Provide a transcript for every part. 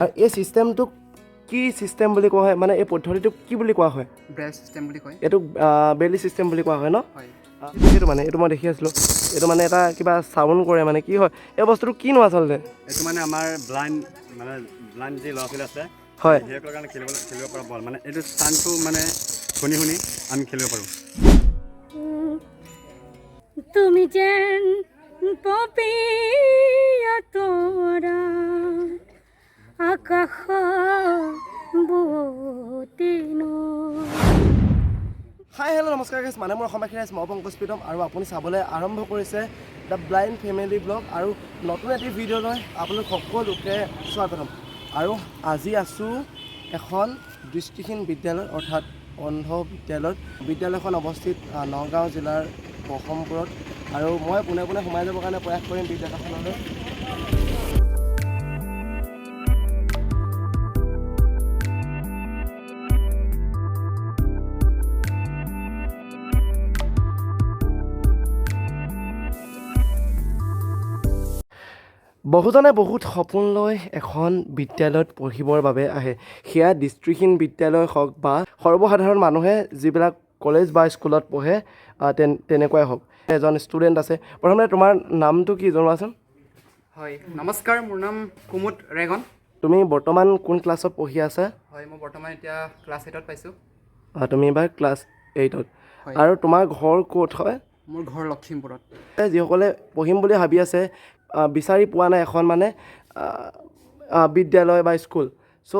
আৰু এই ছিষ্টেমটোক কি ছিষ্টেম বুলি কোৱা হয়, মানে এই পদ্ধতিটোক কি বুলি কোৱা হয়? ব্ৰেইল ছিষ্টেম বুলি কয়। এইটোক বেইলি ছিষ্টেম বুলি কোৱা হয় ন? হয়। সেইটো মানে এইটো মই দেখি আছিলোঁ, এইটো মানে এটা কিবা চাউণ্ড কৰে, মানে কি হয় এই বস্তুটো, কিনো আচলতে? এইটো মানে আমাৰ ব্লাইণ্ড, মানে ব্লাইণ্ড যি ল'ৰা ছোৱালী আছে, সেইসকলৰ কাৰণে খেলিব পৰা বল। মানে এইটো চাউণ্ডটো মানে শুনি শুনি আমি খেলিব পাৰোঁ। তুমি যেন পপীয়া তৰা আকাশ বোৱতী নৈ। হাই, হেল্ল', নমস্কাৰ গাইছ। মানে মোৰ অসমীয়া ৰাইজ, মই পংকজ প্ৰীতম আৰু আপুনি চাবলৈ আৰম্ভ কৰিছে the blind family blog আৰু নতুন এটি ভিডিঅ'লৈ আপোনালোক সকলোকে স্বাগতম। আৰু আজি আছোঁ এখন দৃষ্টিহীন বিদ্যালয়, অৰ্থাৎ অন্ধ বিদ্যালয়ত। বিদ্যালয়খন অৱস্থিত নগাঁও জিলাৰ বহৰমপুৰত আৰু মই পোনে পোনে সোমাই যাবৰ কাৰণে প্ৰয়াস কৰিম বিদ্যালয়খনলৈ। বহুজনে বহুত সপোন লৈ এখন বিদ্যালয়ত পঢ়িবৰ বাবে আহে, সেয়া দৃষ্টিহীন বিদ্যালয় হওক বা সৰ্বসাধাৰণ মানুহে যিবিলাক কলেজ বা স্কুলত পঢ়ে, তেনেকুৱাই হওক। এজন ষ্টুডেণ্ট আছে। প্ৰথমতে তোমাৰ নামটো কি জনোৱাচোন। হয়, নমস্কাৰ, মোৰ নাম কুমুদ ৰেগন। তুমি বৰ্তমান কোন ক্লাছত পঢ়ি আছা? হয়, মই বৰ্তমান এতিয়া ক্লাছ 8ত পাইছোঁ। তুমি এইবাৰ ক্লাছ 8ত? হয়। আৰু তোমাৰ ঘৰ ক'ত হয়? মোৰ ঘৰ লখিমপুৰত। যিসকলে পঢ়িম বুলি ভাবি আছে, বিচাৰি পোৱা নাই এখন মানে বিদ্যালয় বা স্কুল, চ'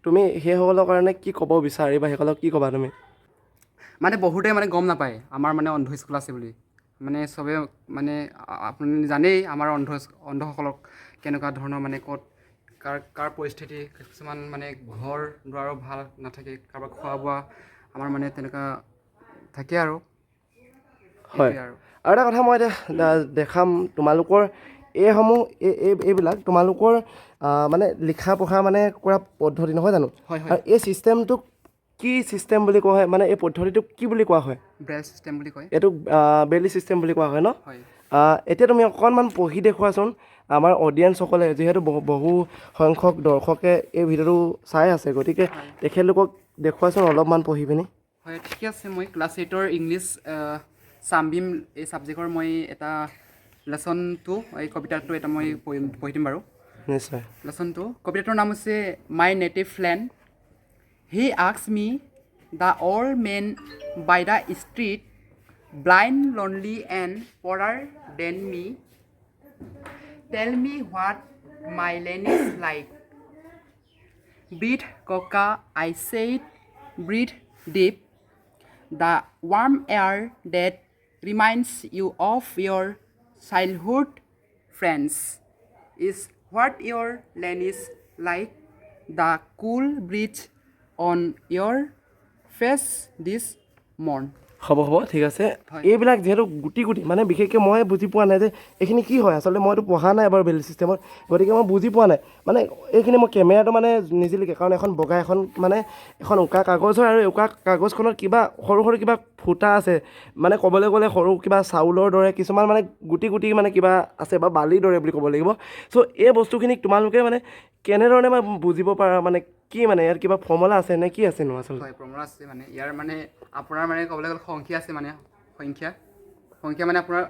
তুমি সেইসকলৰ কাৰণে কি ক'ব বিচাৰিবা? সেইসকলক কি ক'বা তুমি? মানে বহুতে মানে গম নাপায় আমাৰ মানে অন্ধ স্কুল আছে বুলি। মানে চবে মানে আপুনি জানেই আমাৰ অন্ধসকলক কেনেকুৱা ধৰণৰ, মানে ক'ত কাৰ কাৰ পৰিস্থিতি, কিছুমান মানে ঘৰ দুৱাৰো ভাল নাথাকে, কাৰোবাৰ খোৱা বোৱা আমাৰ মানে তেনেকুৱা থাকে আৰু সেইটোৱে আৰু। আৰু এটা কথা মই এতিয়া দেখাম, তোমালোকৰ এইসমূহ এইবিলাক তোমালোকৰ মানে লিখা পঢ়া মানে কৰা পদ্ধতি নহয় জানো? হয়। আৰু এই ছিষ্টেমটোক কি ছিষ্টেম বুলি কোৱা হয়, মানে এই পদ্ধতিটোক কি বুলি কোৱা হয়? ব্ৰেইল ছিষ্টেম বুলি কয়। এইটোক বেইলি ছিষ্টেম বুলি কোৱা হয় ন? হয়। এতিয়া তুমি অকণমান পঢ়ি দেখুৱাচোন আমাৰ অডিয়েঞ্চসকলে, যিহেতু বহু সংখ্যক দৰ্শকে এই ভিডিঅ'টো চাই আছে, গতিকে তেখেতলোকক দেখুৱাচোন অলপমান পঢ়ি পিনি। হয়, ঠিকে আছে। মই ক্লাছ 8ৰ ইংলিছ চামবিম এই ছাবজেক্টৰ মই এটা লেচনটো, এই কবিতাটো এটা মই পঢ়ি দিম বাৰু। নিশ্চয়। লেচনটো, কবিতাটোৰ নাম হৈছে my native land. He asks me, the old man by the street, blind, lonely and poorer than me, tell me what my land is like. Breathe, kaka, I said, breathe deep the warm air that reminds you of your childhood friends is what your land is like, the cool breeze on your face this morn. হ'ব হ'ব, ঠিক আছে। হয়। এইবিলাক যিহেতু গুটি গুটি, মানে বিশেষকৈ মই বুজি পোৱা নাই যে এইখিনি কি হয় আচলতে। মইতো পঢ়া নাই বাৰু বেইলি ছিষ্টেমত, গতিকে মই বুজি পোৱা নাই। মানে এইখিনি মই কেমেৰাটো মানে নিজিলিকে, কাৰণ এখন বগা এখন মানে এখন উকা কাগজ হয় আৰু এই উকা কাগজখনত কিবা সৰু সৰু কিবা ফুটা আছে, মানে ক'বলৈ গ'লে সৰু কিবা চাউলৰ দৰে কিছুমান মানে গুটি গুটি মানে কিবা আছে বা বালিৰ দৰে বুলি ক'ব লাগিব। চ' এই বস্তুখিনিক তোমালোকে মানে কেনেধৰণে মানে বুজিব পাৰা, মানে কি মানে ইয়াত কিবা ফৰ্মুলা আছে নে কি আছেনো আচলতে? হয়, ফৰ্মুলা আছে। মানে ইয়াৰ মানে আপোনাৰ মানে ক'বলৈ গ'লে সংখ্যা আছে, মানে সংখ্যা সংখ্যা মানে আপোনাৰ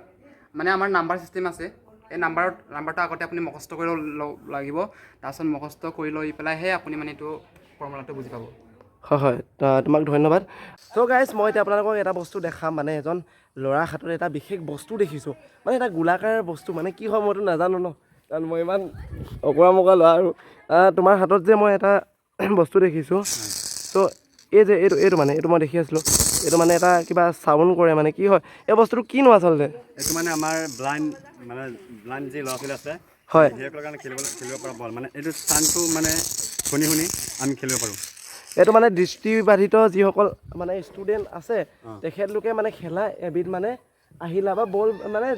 মানে আমাৰ নাম্বাৰ ছিষ্টেম আছে। এই নাম্বাৰটো আগতে আপুনি মুখস্থ কৰি ল'ব লাগিব। তাৰপিছত মুখস্থ কৰি লৈ পেলাইহে আপুনি মানে এইটো ফৰ্মুলাটো বুজি পাব। হয়, তোমাক ধন্যবাদ। চ' গাইজ, মই এতিয়া আপোনালোকক এটা বস্তু দেখাম। মানে এজন ল'ৰাৰ হাতত এটা বিশেষ বস্তু দেখিছোঁ, মানে এটা গোলাকাৰ বস্তু, মানে কি হয় মইতো নাজানো ন, কাৰণ মই ইমান অকৰা মকৰা ল'ৰা। আৰু তোমাৰ হাতত যে মই এটা বস্তু দেখিছোঁ, চ' এই যে এইটো মানে এইটো মই দেখি আছিলোঁ, এইটো মানে এটা কিবা চাউণ্ড কৰে, মানে কি হয় এই বস্তুটো, কিনো আচলতে? এইটো মানে আমাৰ ব্লাইণ্ড, মানে ব্লাইণ্ড যি ল'ৰা ছোৱালী আছে, সেইসকলৰ কাৰণে খেলিব পৰা বল। মানে এইটো চাউণ্ডটো মানে শুনি শুনি আমি খেলিব পাৰোঁ। এইটো মানে দৃষ্টিবাধিত যিসকল মানে ষ্টুডেণ্ট আছে, তেখেতলোকে মানে খেলা এবিধ মানে আহিলা বা বল মানে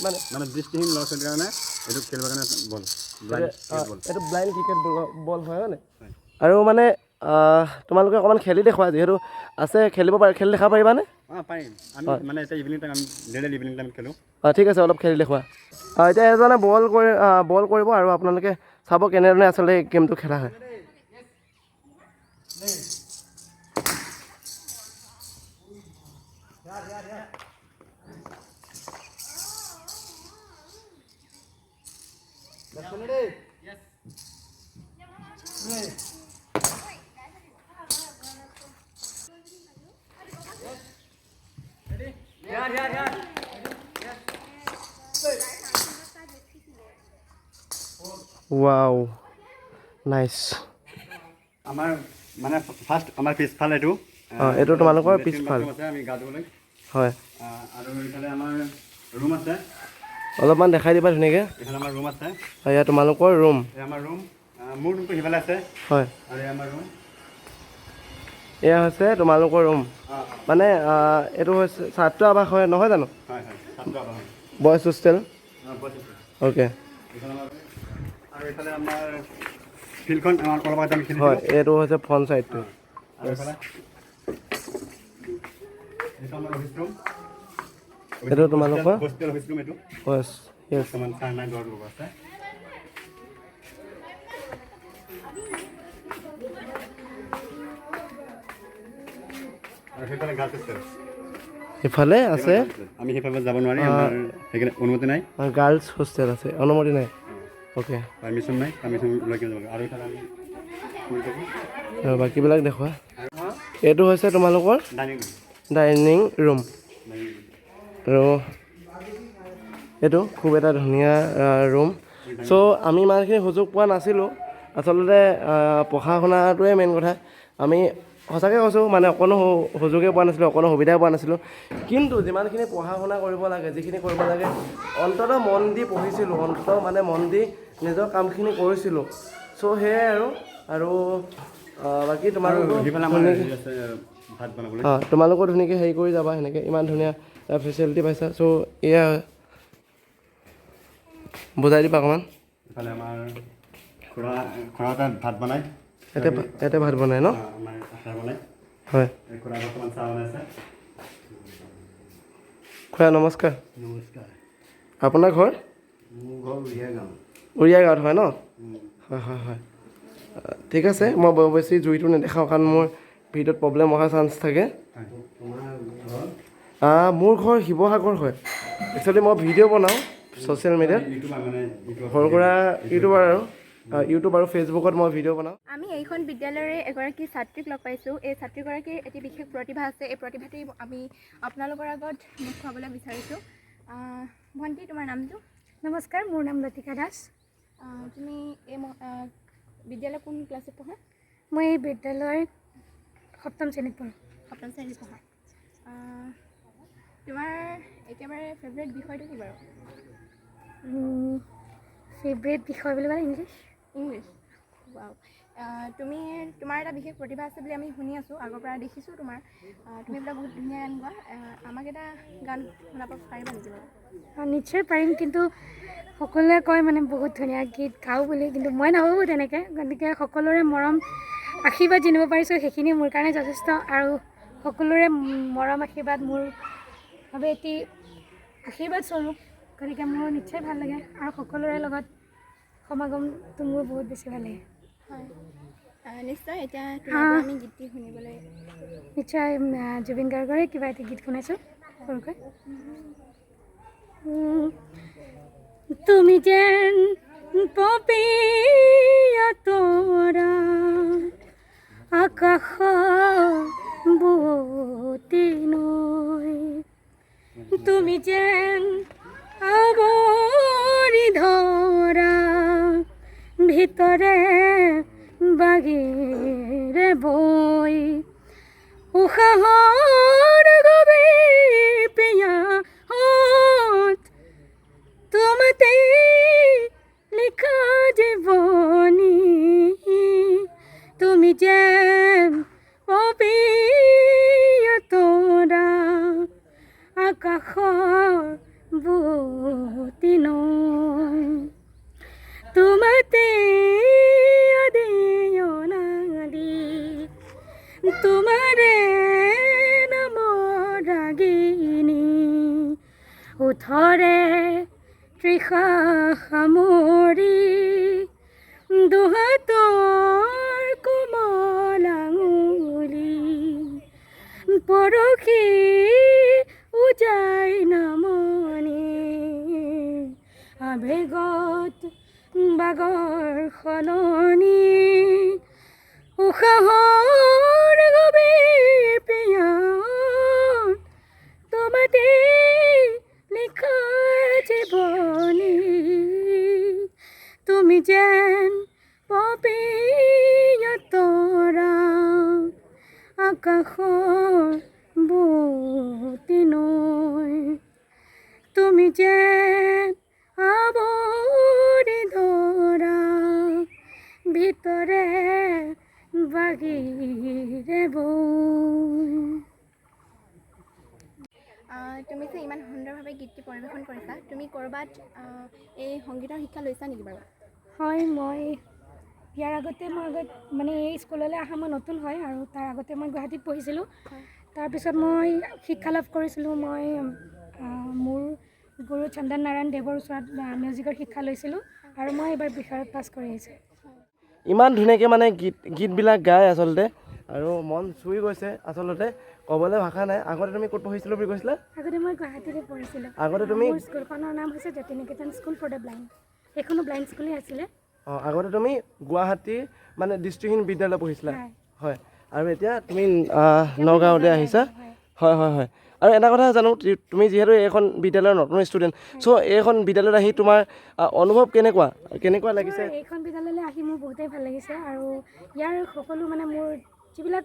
মানে মানে দৃষ্টিহীন ল'ৰা ছোৱালীৰ কাৰণে এইটো খেলিবৰ কাৰণে বল, ব্লাইণ্ড বল। এইটো ব্লাইণ্ড ক্ৰিকেট বল হয়, হয়নে? আৰু মানে তোমালোকে অকণমান খেলি দেখুওৱা, যিহেতু আছে খেলিব পাৰে, খেলি দেখাব পাৰিবানে? অঁ, পাৰিম। আমি মানে এতিয়া ইভিনিং টাইম, আমি ডেইলি ইভিনিং টাইম খেলোঁ। অঁ, ঠিক আছে, অলপ খেলি দেখুওৱা। এতিয়া এজনে বল কৰিব আৰু আপোনালোকে চাব কেনেধৰণে আচলতে এই গেমটো খেলা হয়। Wow, nice. আমাৰ মানে ফাৰ্ষ্ট আমাৰ পিছফাল এইটো। এইটো তোমালোকৰ লেট্ৰিন পিছফাল। বাথৰুম আছে, আমি গা ধুবলৈ। হয়। আৰু এইফালে আমাৰ ৰুম আছে। অলপমান দেখাই দিবা ধুনীয়াকৈ। এইফালে আমাৰ ৰুম আছে। এয়া তোমালোকৰ ৰুম। এই আমাৰ ৰুম, মোৰ ৰুমটো সিফালে আছে। হয়। আৰু এই আমাৰ ৰুম। এয়া হৈছে তোমালোকৰ ৰুম। অঁ। মানে এইটো হৈছে ছাত্ৰ আৱাস হয়, নহয় জানো? হয়, ছাত্ৰ আৱাস। Boys hostel. অঁ, বইজ হোষ্টেল। অ'কে। এইফালে আমাৰ আৰু এইফালে আমাৰ ফিল্ডখন, আমাৰ অলপ আগতে আমি হয়। খেলিছিলোঁ। এইটো হৈছে ফ্ৰণ্ট চাইডটো। আৰু এইফালে এইটো আমাৰ অফিচ ৰুম। এইটো তোমালোকৰ? হোষ্টেল অফিচ ৰুম এইটো। য়েছ। বৰ্তমান ছাৰ নাই, দুৱাৰ লগোৱা আছে। আৰু সেইফালে গাৰ্লছ হোষ্টেল। ইফালে আছে। আমি সেইফালে যাব নোৱাৰি, আমাৰ সেইকাৰণে অনুমতি নাই। গাৰ্লছ হোষ্টেল আছে, অনুমতি নাই, অ'কে। পাৰ্মিশ্যন নাই, পাৰ্মিশ্যন লৈ কিনে যাব লাগে। আৰু এইফালে আমি ফুৰি থাকোঁ। আৰু বাকীবিলাক দেখুওৱা। এইটো হৈছে তোমালোকৰ dining room. Dining room. Dining room. আৰু এইটো খুব এটা ধুনীয়া ৰুম। চ' আমি ইমানখিনি সুযোগ পোৱা নাছিলোঁ আচলতে। পঢ়া শুনাটোৱে মেইন কথা। আমি সঁচাকৈ কৈছোঁ, মানে অকণো সুযোগে পোৱা নাছিলোঁ, অকণো সুবিধাই পোৱা নাছিলোঁ। কিন্তু যিমানখিনি পঢ়া শুনা কৰিব লাগে, যিখিনি কৰিব লাগে, অন্ততঃ মন দি পঢ়িছিলোঁ, অন্ততঃ মানে মন দি নিজৰ কামখিনি কৰিছিলোঁ। চ' সেয়াই আৰু আৰু বাকী আৰু তোমালোকৰ সেইফালে আমাৰ হেৰি আছে, ভাত বনাবলৈ। অঁ, তোমালোকেও ধুনীয়াকৈ হেৰি কৰি যাবা। সেনেকৈ ইমান ধুনীয়া ফেচিলিটি পাইছা। চ' এয়া বুজাই দিবা অকণমান। ইফালে আমাৰ খুৰা তাত ভাত বনায়। ইয়াতে ভাত বনায় ন? আমাৰ আচাৰ বনায়। হয়। এই খুৰা বৰ্তমান চাহ বনাইছে। খুৰা, নমস্কাৰ। নমস্কাৰ। আপোনাৰ ঘৰ? মোৰ ঘৰ উৰিয়া গাঁও। উৰিয়া গাঁৱত হয় ন? হয়, ঠিক আছে। মই বৰ বেছি জুইটো নেদেখাওঁ, কাৰণ মোৰ ভিডিঅ'ত প্ৰব্লেম অহাৰ চান্স থাকে। তোমাৰ ঘৰ? মোৰ ঘৰ শিৱসাগৰ হয়। একচুৱেলি মই ভিডিঅ' বনাওঁ ছ'চিয়েল মিডিয়াত। ইউটিউবাৰ, মানে ইউটিউবৰ। সৰু সুৰা ইউটিউবাৰ আৰু ইউটিউব আৰু ফেচবুকত মই ভিডিঅ' বনাওঁ। আমি এইখন বিদ্যালয়ৰে এগৰাকী ছাত্ৰীক লগ পাইছোঁ। এই ছাত্ৰীগৰাকীৰ এটি বিশেষ প্ৰতিভা আছে। এই প্ৰতিভাটি আমি আপোনালোকৰ আগত দেখুৱাবলৈ বিচাৰিছোঁ। ভণ্টি, তোমাৰ নামটো? নমস্কাৰ, মোৰ নাম লতিকা দাস। তুমি এই বিদ্যালয়ৰ কোন ক্লাছত পঢ়া? মই এই বিদ্যালয়ৰ সপ্তম শ্ৰেণীত পঢ়োঁ। সপ্তম শ্ৰেণীত পঢ়া। তোমাৰ একেবাৰে ফেভৰেট বিষয়টো কি বাৰু? ফেভৰেট বিষয় বুলি ক'লে ইংলিছ। English, wow. তুমি, তোমাৰ এটা বিশেষ প্ৰতিভা আছে বুলি আমি শুনি আছোঁ, আগৰ পৰা দেখিছোঁ তোমাৰ। তুমি বোলে বহুত ধুনীয়া গান গোৱা। আমাক এটা গান শুনাব পাৰিবা নেকি বাৰু? নিশ্চয় পাৰিম। কিন্তু সকলোৱে কয় মানে বহুত ধুনীয়া গীত গাওঁ বুলি, কিন্তু মই নাভাবোঁ তেনেকৈ। গতিকে সকলোৰে মৰম আশীৰ্বাদ জিনিব পাৰিছোঁ, সেইখিনি মোৰ কাৰণে যথেষ্ট। আৰু সকলোৰে মৰম আশীৰ্বাদ মোৰ বাবে এটি আশীৰ্বাদ স্বৰূপ। গতিকে মোৰ নিশ্চয় ভাল লাগে আৰু সকলোৰে লগত সমাগমটো মোৰ বহুত বেছি ভাল লাগে। হয়, নিশ্চয়। এতিয়া তোমাৰ পৰা আমি গীতটি শুনিবলৈ নিশ্চয়। জুবিন গাৰ্গৰে কিবা এটি গীত শুনাইছোঁ সৰুকৈ। তুমি যেন পপীয়া তৰা আকাশৰ বোৱতী নৈ, তুমি যেন আৱৰি ধৰা ভিতৰে বাহিৰে বৈ, উশাহৰ গভীৰ পিয়াহত তোমাতে লিখা জীৱনী। তুমি যেন পপীয়া তৰা আকাশৰ বোৱতী নৈ, তোমাতে আদি অনাদি, তোমাৰে নামৰ ৰাগিনী, ওঠৰে তৃষা সামৰি। সখী উজাই নামনি, আবেগত বাগৰ সলনি, উশাহৰ গভীৰ পিয়াত তোমাতে লিখা জীৱনী। তুমি যেন পপীয়া তৰা, আকাশৰ বোৱতী নৈ, তুমি যেন আৱৰি ধৰা, ভিতৰে বাহিৰে বৈ। তুমি যে ইমান সুন্দৰভাৱে গীতটি পৰিৱেশন কৰিছা, তুমি ক'ৰবাত এই সংগীতৰ শিক্ষা লৈছা নেকি বাৰু? হয়, মই ইয়াৰ আগতে মই আগত মানে এই স্কুললৈ অহা মই নতুন হয় আৰু তাৰ আগতে মই গুৱাহাটীত পঢ়িছিলোঁ। তাৰপিছত মই শিক্ষা লাভ কৰিছিলোঁ। মই মোৰ গুৰু চন্দন নাৰায়ণ দেৱৰ ওচৰত মিউজিকৰ শিক্ষা লৈছিলোঁ আৰু মই এইবাৰ বিশাৰদ পাছ কৰি আহিছোঁ। ইমান ধুনীয়াকৈ মানে গীতবিলাক গায় আচলতে আৰু মন চুই গৈছে। আচলতে ক'বলৈ ভাষা নাই। আগতে তুমি ক'ত পঢ়িছিলোঁ বুলি কৈছিলা? আগতে মই গুৱাহাটীতে পঢ়িছিলোঁ। আগতে তুমি মোৰ স্কুলখনৰ নাম হৈছে জ্যোতি নিকেতন স্কুল ফৰ the blind. সেইখনো ব্লাইণ্ড স্কুলেই আছিলে। অঁ, আগতে তুমি গুৱাহাটীৰ মানে দৃষ্টিহীন বিদ্যালয় পঢ়িছিলা? হয়। হয়, আৰু এতিয়া তুমি নগাঁৱলৈ আহিছা? হয়। হয়। আৰু এটা কথা জানো, তুমি যিহেতু এইখন বিদ্যালয়ৰ নতুন ষ্টুডেণ্ট, চ' এইখন বিদ্যালয়ত আহি তোমাৰ অনুভৱ কেনেকুৱা কেনেকুৱা লাগিছে? মোৰ এইখন বিদ্যালয়লৈ আহি মোৰ বহুতেই ভাল লাগিছে আৰু ইয়াৰ সকলো মানে মোৰ যিবিলাক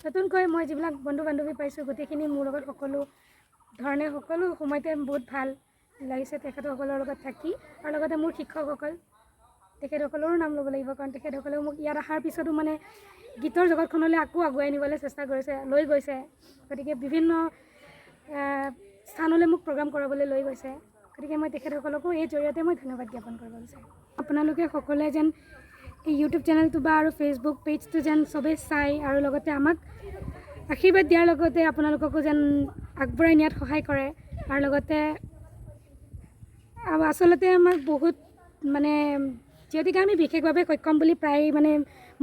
নতুনকৈ মই যিবিলাক বন্ধু বান্ধৱী পাইছোঁ, গোটেইখিনি মোৰ লগত সকলো ধৰণে সকলো সময়তে বহুত ভাল লাগিছে তেখেতসকলৰ লগত থাকি। আৰু লগতে মোৰ শিক্ষকসকল, তেখেতসকলৰো নাম ল'ব লাগিব, কাৰণ তেখেতসকলেও মোক ইয়াত অহাৰ পিছতো মানে গীতৰ জগতখনলৈ আকৌ আগুৱাই নিবলৈ চেষ্টা কৰিছে, লৈ গৈছে। গতিকে বিভিন্ন স্থানলৈ মোক প্ৰগ্ৰাম কৰাবলৈ লৈ গৈছে। গতিকে মই তেখেতসকলকো এই জৰিয়তে মই ধন্যবাদ জ্ঞাপন কৰিব বিচাৰিম। আপোনালোকে সকলোৱে যেন এই ইউটিউব চেনেলটো বা আৰু ফেচবুক পেজটো যেন চবেই চায় আৰু লগতে আমাক আশীৰ্বাদ দিয়াৰ লগতে আপোনালোককো যেন আগবঢ়াই নিয়াত সহায় কৰে। আৰু লগতে আৰু আচলতে আমাক বহুত মানে যিহেতুকে আমি বিশেষভাৱে সক্ষম বুলি প্ৰায় মানে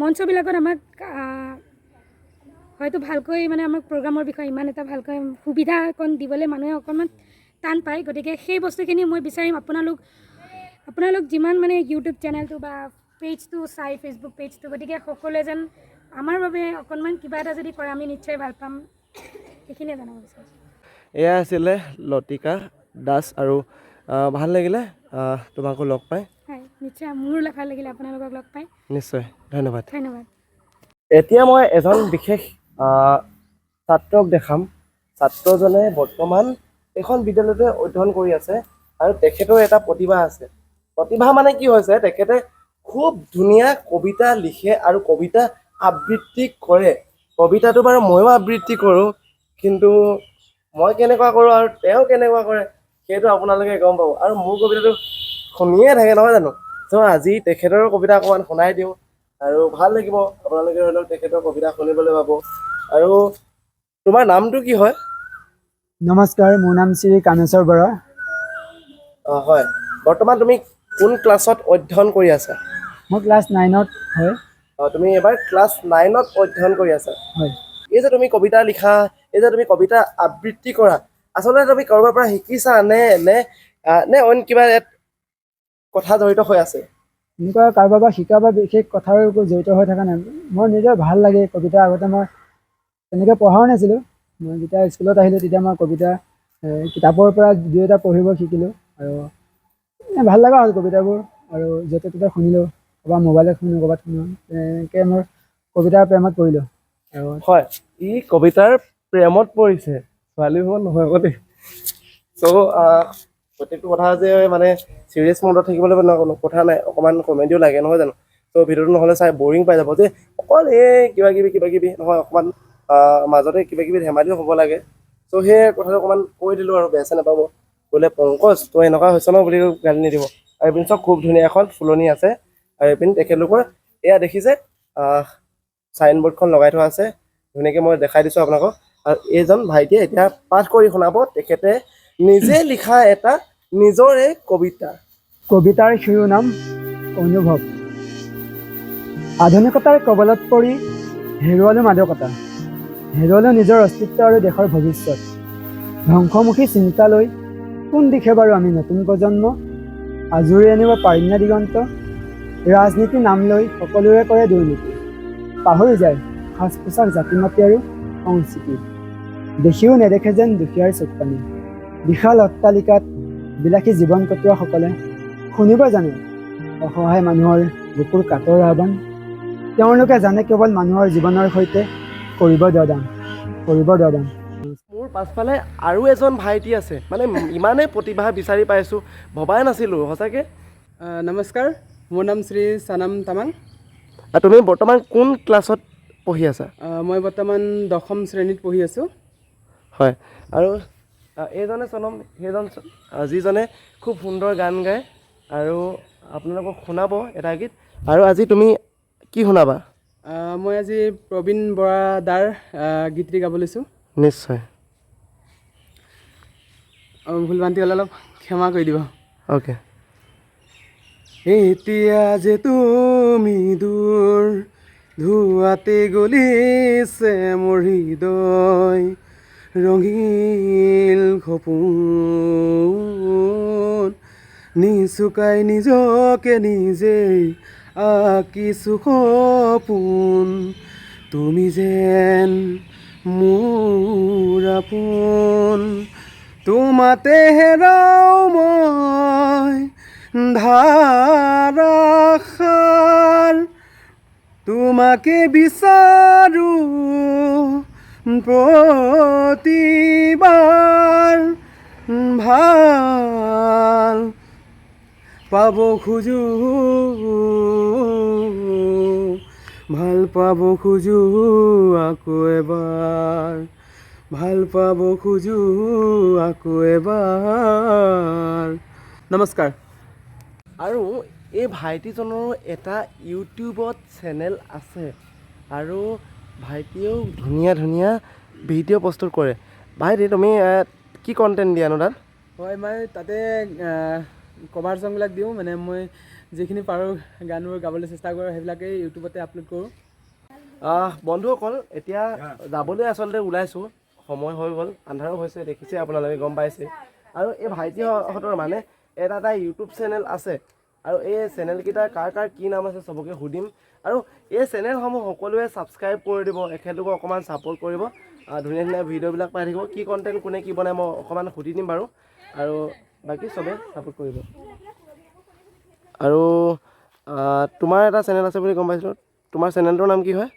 মঞ্চবিলাকত আমাক হয়তো ভালকৈ মানে আমাক প্ৰগ্ৰামৰ বিষয়ে ইমান এটা ভালকৈ সুবিধা অকণ দিবলৈ মানুহে অকণমান টান পায়। গতিকে সেই বস্তুখিনি মই বিচাৰিম আপোনালোক যিমান মানে ইউটিউব চেনেলটো বা পেজটো চাই, ফেচবুক পেজটো, গতিকে সকলোৱে যেন আমাৰ বাবে অকণমান কিবা এটা যদি কৰে আমি নিশ্চয় ভাল পাম। সেইখিনিয়ে জনাব বিচাৰিছোঁ। এয়া আছিলে লতিকা দাস আৰু ভাল লাগিলে তোমাকো লগ পাই। হয়, নিশ্চয়, মোৰো ভাল লাগিলে আপোনালোকক লগ পাই। নিশ্চয়, ধন্যবাদ। ধন্যবাদ। এতিয়া মই এজন বিশেষ ছাত্ৰক দেখাম। ছাত্ৰজনে বৰ্তমান এইখন বিদ্যালয়তে অধ্যয়ন কৰি আছে আৰু তেখেতৰ এটা প্ৰতিভা আছে। প্ৰতিভা মানে কি হৈছে, তেখেতে খুব ধুনীয়া কবিতা লিখে আৰু কবিতা আবৃত্তি কৰে। কবিতাটো বাৰু ময়ো আবৃত্তি কৰোঁ, কিন্তু মই কেনেকুৱা কৰোঁ আৰু তেওঁ কেনেকুৱা কৰে সেইটো আপোনালোকে গম পাব। আৰু মোৰ কবিতাটো শুনিয়ে থাকে নহয় জানো? ত' আজি তেখেতৰ কবিতা অকণমান শুনাই দিওঁ আৰু ভাল লাগিব। আপোনালোকে ধৰি লওক তেখেতৰ কবিতা শুনিবলৈ পাব। আৰু তোমাৰ নামটো কি হয়? নমস্কাৰ, মোৰ নাম শ্ৰী কামেশ্বৰ বৰা। অঁ হয়, বৰ্তমান তুমি কোন ক্লাছত অধ্যয়ন কৰি আছা? মই ক্লাছ 9ত হয়। অঁ, তুমি এবাৰ ক্লাছ 9ত অধ্যয়ন কৰি আছা? হয়। এই যে তুমি কবিতা লিখা, এই যে তুমি কবিতা আবৃত্তি কৰা, আচলতে তুমি কাৰোবাৰ পৰা শিকিছা নে অইন কিবা ইয়াত কথা জড়িত হৈ আছে? এনেকুৱা কাৰোবাৰ পৰা শিকা বা বিশেষ কথাৰ একো জড়িত হৈ থকা নাই। মোৰ নিজৰ ভাল লাগে কবিতা। আগতে মই তেনেকৈ পঢ়াও নাছিলোঁ। মই যেতিয়া স্কুলত আহিলোঁ তেতিয়া মই কবিতা কিতাপৰ পৰা দুই এটা পঢ়িব শিকিলোঁ আৰু ভাল লগা হ'ল কবিতাবোৰ। আৰু য'তে ত'তে শুনিলোঁ, ক'ৰবাত মোবাইলত শুনো, ক'ৰবাত শুনো, তেনেকৈ মোৰ কবিতাৰ প্ৰেমত পৰিলোঁ। আৰু হয়, ই কবিতাৰ প্ৰেমত পৰিছে, ছোৱালী প্ৰেমত নহয় আকৌ দেই। চ' প্ৰত্যেকটো কথা যে মানে চিৰিয়াছ মুডত থাকিবলৈ কোনো কথা নাই, অকণমান কমেডিও লাগে নহয় জানো? চ' ভিডিঅ'টো নহ'লে চাই বৰিং পাই যাব যে অকল এই কিবা কিবি কিবা কিবি নহয়, অকণমান মাজতে কিবা কিবি ধেমালিও হ'ব লাগে। চ' সেই কথাটো অকণমান কৈ দিলোঁ আৰু বেয়া চেয়া নাপাব, বোলে পংকজ তই এনেকুৱা হৈছে ন বুলি গালি নিদিব। আৰু এইপিনে চাওক খুব ধুনীয়া এখন ফুলনি আছে আৰু এইপিনে তেখেতলোকৰ এয়া দেখিছে চাইনবৰ্ডখন লগাই থোৱা আছে, ধুনীয়াকৈ মই দেখাই দিছোঁ আপোনালোকক। আৰু এইজন ভাইটিয়ে এতিয়া পাঠ কৰি শুনাব তেখেতে নিজে লিখা এটা নিজৰে কবিতা। কবিতাৰ শিৰোনাম অনুভৱ। আধুনিকতাৰ কবলত পৰি হেৰুৱালোঁ মাদকতা। হেৰুৱালেও নিজৰ অস্তিত্ব আৰু দেশৰ ভৱিষ্যত। ধ্বংসমুখী চিন্তা লৈ কোন দিশে বাৰু আমি নতুন প্ৰজন্ম আজুৰি আনিব পাৰিম নে দিগন্ত? ৰাজনীতি নাম লৈ সকলোৰে কৰে দুৰ্নীতি, পাহৰি যায় সাজ পোছাক, জাতি মাটি আৰু সংস্কৃতি। দেখিও নেদেখে যেন দুখীয়াৰ চকুপানী। বিশাল অট্টালিকাত বিলাসী জীৱন কটোৱাসকলে শুনিব জানে অসহায় মানুহৰ বুকুৰ কাতৰ আহ্বান? তেওঁলোকে জানে কেৱল মানুহৰ জীৱনৰ সৈতে কৰিব দৰদাম, কৰিব দৰদাম। মোৰ পাছফালে আৰু এজন ভাইটি আছে, মানে ইমানেই প্ৰতিভা বিচাৰি পাইছোঁ, ভবাই নাছিলোঁ সঁচাকৈ। নমস্কাৰ, মোৰ নাম শ্ৰী চানাম তামাং। তুমি বৰ্তমান কোন ক্লাছত পঢ়ি আছা? মই বৰ্তমান 10ম শ্ৰেণীত পঢ়ি আছোঁ। হয়, আৰু এইজনে চনম, সেইজন যিজনে খুব সুন্দৰ গান গায় আৰু আপোনালোকক শুনাব এটা গীত। আৰু আজি তুমি কি শুনাবা? মই আজি প্ৰবীণ বৰা দাৰ গীতটি গাব লৈছোঁ। নিশ্চয়। ভুল ভ্ৰান্তি হ'লে অলপ ক্ষমা কৰি দিব। অ'কে। এতিয়া যে তুমি দূৰ, ধোঁৱাতে গলিছে মোৰ হৃদয়, ৰঙীল সপোন। নিচুকাই নিজকে নিজেই আঁকিছো সপোন, তুমি যেন মোৰ আপোন। তোমাতে হেৰাও মই ধাৰাসাৰ, তোমাকে বিচাৰো প্ৰতিবাৰ। ভাল পাব খোজো, ভাল পাব খোজো আকৌ এবাৰ, ভাল পাব খোজো আকৌ এবাৰ। নমস্কাৰ। আৰু এই ভাইটিজনৰো এটা ইউটিউবত চেনেল আছে আৰু ভাইটিয়েও ধুনীয়া ধুনীয়া ভিডিঅ' প্ৰস্তুত কৰে। ভাইটি, তুমি কি কণ্টেণ্ট দিয়ানো তাত? হয়, মই তাতে কভাৰ চংবিলাক দিওঁ, মানে মই যিখিনি পাৰোঁ গানবোৰ গাবলৈ চেষ্টা কৰোঁ, সেইবিলাকেই ইউটিউবতে আপলোড কৰোঁ। বন্ধুসকল, এতিয়া যাবলৈ আচলতে ওলাইছোঁ, সময় হৈ গ'ল, আন্ধাৰো হৈছে, দেখিছে আপোনালোকে, গম পাইছে। আৰু এই ভাইটিহঁতৰ মানে এটা এটা ইউটিউব চেনেল আছে আৰু এই চেনেলকেইটাৰ কাৰ কাৰ কি নাম আছে চবকে সুধিম। আৰু এই চেনেলসমূহ সকলোৱে ছাবস্ক্ৰাইব কৰি দিব, এখেতলোকক অকণমান ছাপোৰ্ট কৰিব। ধুনীয়া ধুনীয়া ভিডিঅ'বিলাক পাই থাকিব। কি কণ্টেণ্ট কোনে কি বনায় মই অকণমান সুধি দিম বাৰু, আৰু বাকী চবে ছাপোৰ্ট কৰিব। আৰু তোমাৰ এটা চেনেল আছে বুলি গম পাইছিলোঁ, তোমাৰ চেনেলটোৰ নাম কি হয়?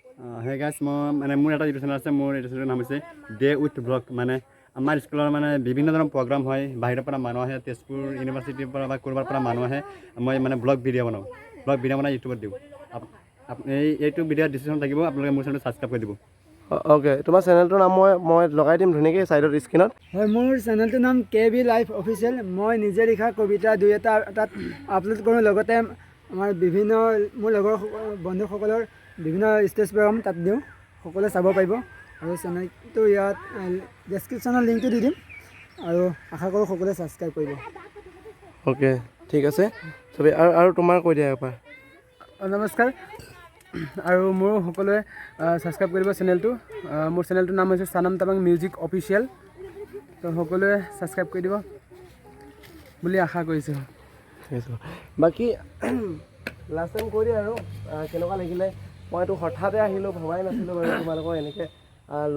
হে গাইছ, মই মানে মোৰ এটা ইউটিউব চেনেল আছে। মোৰ ইউটিউব চেনেলৰ নাম হৈছে ডে উইথ ব্লগ। মানে আমাৰ স্কুলৰ মানে বিভিন্ন ধৰণৰ প্ৰগ্ৰাম হয়, বাহিৰৰ পৰা মানুহ আহে, তেজপুৰ ইউনিভাৰ্চিটিৰ পৰা বা ক'ৰবাৰ পৰা মানুহ আহে। মই মানে ব্লগ ভিডিঅ' বনাওঁ, ব্লগ ভিডিঅ' বনাই ইউটিউবত দিওঁ। এইটো ভিডিঅ' ডিছক্ৰিপশ্যন থাকিব, আপোনালোকে মোৰ চেনেলটো ছাবস্ক্ৰাইব কৰি দিব। অ'কে, তোমাৰ চেনেলটোৰ নাম মই লগাই দিম ধুনীয়াকৈ ছাইডত স্ক্ৰীণত। হয়, মোৰ চেনেলটোৰ নাম কে বি লাইফ অফিচিয়েল। মই নিজে লিখা কবিতা দুই এটা তাত আপলোড কৰোঁ, লগতে আমাৰ বিভিন্ন মোৰ লগৰ বন্ধুসকলৰ বিভিন্ন ষ্টেজ প্ৰগ্ৰাম তাত দিওঁ, সকলোৱে চাব পাৰিব। আৰু চেনেলটো ইয়াত ডেছক্ৰিপশ্যনৰ লিংকটো দি দিম আৰু আশা কৰোঁ সকলোৱে ছাবস্ক্ৰাইব কৰিব। অ'কে, ঠিক আছে চবেই। আৰু তোমাৰ কৈ দিয়া এবাৰ। নমস্কাৰ, আৰু মোৰো সকলোৱে ছাবস্ক্ৰাইব কৰিব চেনেলটো। মোৰ চেনেলটোৰ নাম হৈছে চানাম তামাং মিউজিক অফিচিয়েল। তো সকলোৱে ছাবস্ক্ৰাইব কৰি দিব বুলি আশা কৰিছোঁ। ঠিক আছে, বাকী লাষ্ট টাইম কৈ দিয়া আৰু কেনেকুৱা লাগিলে? মইতো হঠাতে আহিলোঁ, ভবাই নাছিলোঁ বাৰু তোমালোকৰ এনেকৈ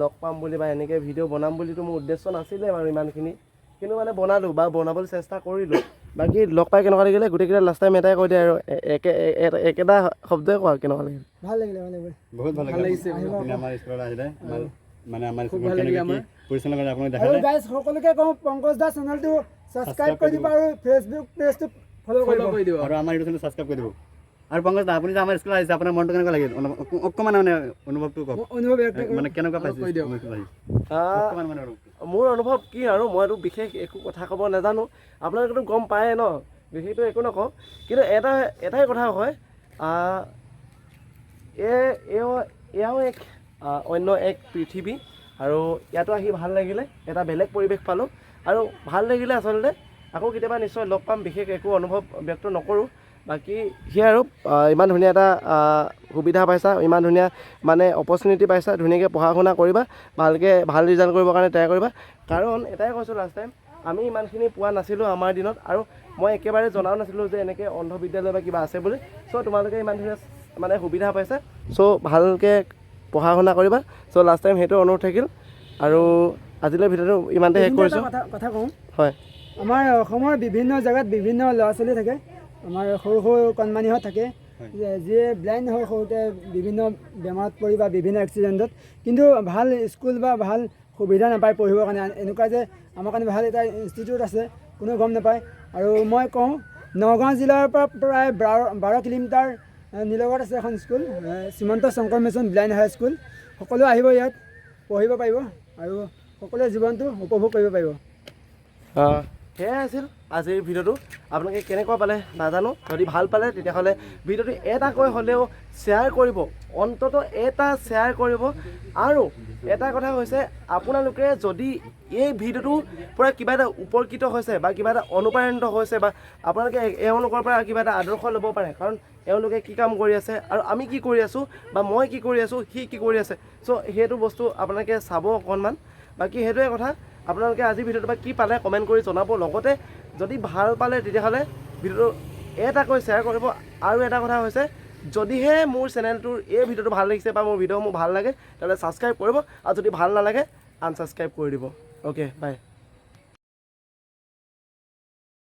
লগ পাম বুলি বা এনেকৈ ভিডিঅ' বনাম বুলিতো মোৰ উদ্দেশ্য নাছিলে বাৰু ইমানখিনি, কিন্তু মানে বনালোঁ বা বনাবলৈ চেষ্টা কৰিলোঁ। বাকী লগ পাই কেনেকুৱা লাগিলে গোটেইকেইটা লাষ্ট টাইম এটাই কৈ দিয়া আৰু একেটা শব্দই কোৱা, কেনেকুৱা লাগিলে? ভাল লাগিলে, ভাল লাগিলে। বহুত ভাল ভাল লাগিলে। লাগিছে। আপুনি আমাৰ স্কুলত আহিলে, আমাৰ মানে আমাৰ খুব স্কুলত ভাল লাগিলে কেনেকৈ কি আমাৰ। পৰিচালনা কৰে আপোনাক আৰু দেখালে। গাইজ, সকলোকে কওঁ পংকজ দা চেনেলটো ছাবস্ক্ৰাইব কৰি দিব আৰু ফেচবুক পেজটো ফ'ল' ফ'ল' কৰিব। কৰি দিব। আৰু আমাৰ ইউটিউব চেনেল ছাবস্ক্ৰাইব কৰি দিব। আৰু পংকজ দা, আপুনি যে আমাৰ স্কুলত আহিছে, আপোনাৰ মনটো কেনেকুৱা লাগিল? অলপ অকণমান মানে অনুভৱটো কওক। মোৰ অনুভৱ ব্যক্ত কৰোঁ। মানে কেনেকুৱা পাইছে কৈ দিয়ক। আমাৰ স্কুলত আহি? অকণমান মানে অনুভৱটো। মোৰ অনুভৱ কি আৰু, মইতো বিশেষ একো কথা ক'ব নাজানো, আপোনালোকেতো গম পায়ে ন, বিশেষতো একো নকওঁ। কিন্তু এটাই কথা হয়, এয়াও এক অন্য এক পৃথিৱী আৰু ইয়াতো আহি ভাল লাগিলে, এটা বেলেগ পৰিৱেশ পালোঁ আৰু ভাল লাগিলে আচলতে। আকৌ কেতিয়াবা নিশ্চয় লগ পাম, বিশেষ একো অনুভৱ ব্যক্ত নকৰোঁ। বাকী সেয়াই আৰু ইমান ধুনীয়া এটা সুবিধা পাইছা, ইমান ধুনীয়া মানে অপৰচুনিটি পাইছা। ধুনীয়াকৈ পঢ়া শুনা কৰিবা, ভালকৈ ভাল ৰিজাল্ট কৰিবৰ কাৰণে ট্ৰাই কৰিবা। কাৰণ এটাই কৈছোঁ, লাষ্ট টাইম আমি ইমানখিনি পোৱা নাছিলোঁ আমাৰ দিনত আৰু মই একেবাৰে জনাও নাছিলোঁ যে এনেকৈ অন্ধবিদ্যালয় বা কিবা আছে বুলি। চ' তোমালোকে ইমান ধুনীয়া মানে সুবিধা পাইছা, চ' ভালকৈ পঢ়া শুনা কৰিবা। চ' লাষ্ট টাইম সেইটো অনুৰোধ থাকিল আৰু আজিলৈ ভিডিঅ'টো ইমানতে শেষ এইখিনিতে এটা কৰিছোঁ। কথা কওঁ। হয়। আমাৰ অসমৰ বিভিন্ন জেগাত বিভিন্ন ল'ৰা ছোৱালী থাকে, আমাৰ সৰু সৰু কণমানিহঁত থাকে যিয়ে ব্লাইণ্ড হয় সৰুতে বিভিন্ন বেমাৰত পৰি বা বিভিন্ন এক্সিডেণ্টত, কিন্তু ভাল স্কুল বা ভাল সুবিধা নাপায় পঢ়িবৰ কাৰণে। এনেকুৱা যে আমাৰ কাৰণে ভাল এটা ইনষ্টিটিউট আছে, কোনেও গম নাপায়। আৰু মই কওঁ, নগাঁও জিলাৰ পৰা প্ৰায় 12 কিলোমিটাৰ নিলগত আছে এখন school, Srimanta Sankar mission blind high school. সকলোৱে আহিব, ইয়াত পঢ়িব পাৰিব আৰু সকলোৱে জীৱনটো উপভোগ কৰিব পাৰিব। সেয়াই আছিল আজিৰ ভিডিঅ'টো। আপোনালোকে কেনেকুৱা পালে নাজানো। যদি ভাল পালে, তেতিয়াহ'লে ভিডিঅ'টো এটাকৈ হ'লেও শ্বেয়াৰ কৰিব, অন্ততঃ এটা শ্বেয়াৰ কৰিব। আৰু এটা কথা হৈছে, আপোনালোকে যদি এই ভিডিঅ'টোৰ পৰা কিবা এটা উপকৃত হৈছে বা কিবা এটা অনুপ্ৰাণিত হৈছে বা আপোনালোকে এওঁলোকৰ পৰা কিবা এটা আদৰ্শ ল'ব পাৰে, কাৰণ এওঁলোকে কি কাম কৰি আছে আৰু আমি কি কৰি আছোঁ বা মই কি কৰি আছোঁ, সি কি কৰি আছে, চ' সেইটো বস্তু আপোনালোকে চাব অকণমান। বাকী সেইটোৱে কথা। আপোনালোকে আজি ভিডিঅ'টোৰ পৰা কি পালে কমেণ্ট কৰি জনাব। লগতে যদি ভাল পালে, তেতিয়াহ'লে ভিডিঅ'টো এটাকৈ শ্বেয়াৰ কৰিব। আৰু এটা কথা হৈছে, যদিহে মোৰ চেনেলটোৰ এই ভিডিঅ'টো ভাল লাগিছে বা মোৰ ভিডিঅ'সমূহ ভাল লাগে, তেতিয়াহ'লে ছাবস্ক্ৰাইব কৰিব আৰু যদি ভাল নালাগে, আনছাবস্ক্ৰাইব কৰি দিব। Okay, bye.